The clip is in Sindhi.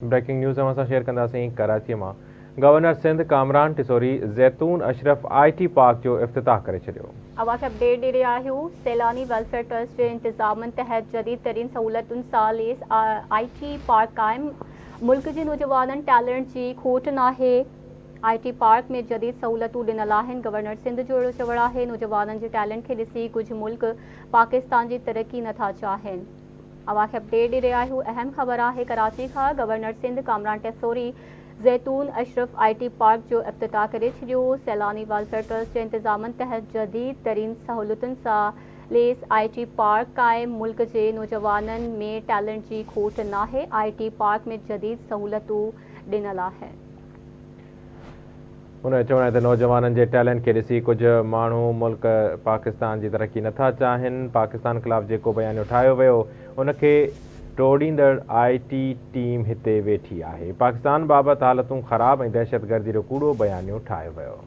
بريڪنگ نيوز اوهان سان شيئر ڪنداسين ڪراچي مان governor Sindh Kamran Tessori Zaitoon Ashraf I T park جو افتتاح ڪري ڇڏيو. اوهان کي اپڊيٽ ڏئي رهيا آهيون سيلاني ويلفيئر ٽرسٽ جي انتظامن تحت جديد ترين سهولتن سان ليس آء ٽي پارڪ قائم، ملڪ جي نوجوانن ٽيلنٽ جي کوٽ ناهي، آء ٽي پارڪ ۾ جديد سهولتون ڏنل آهن، گورنر سنڌ جو اهڙو چوڻ آهي نوجوانن جي ٽيلنٽ کي ڏسي ڪجهه ملڪ پاڪستان جي ترقي نٿا چاهين. اوهان کي اپڊيٽ ڏئي رهيا آهيون اهم خبر آهي ڪراچي کان governor Sindh Kamran Tessori Zaitoon Ashraf I T park جو افتتاح ڪري ڇڏيو سيلاني ويلفيئر ٽرسٽ جي انتظامن تحت جديد ترين سهولتن سان ليس آء ٽي پارڪ قائم ملڪ جي نوجوانن ۾ ٽيلنٽ جي کوٽ ناهي آء ٽي پارڪ ۾ جديد سهولتون ڏنل آهن. هن جو چوڻ آهي ته نوجوانن جي ٽيلنٽ کي ڏسي ڪجهه ماڻهو ملڪ پاڪستان جي ترقي نٿا چاهين، پاڪستان خلاف جيڪو بيانيو ٺاهيو ويو ان کي ٽوڙيندڙ آء ٽي ٽيم هتي ويٺي آهي، پاڪستان بابت حالتون خراب ۽ دهشتگردي جو ڪوڙو بيانيو ٺاهيو ويو.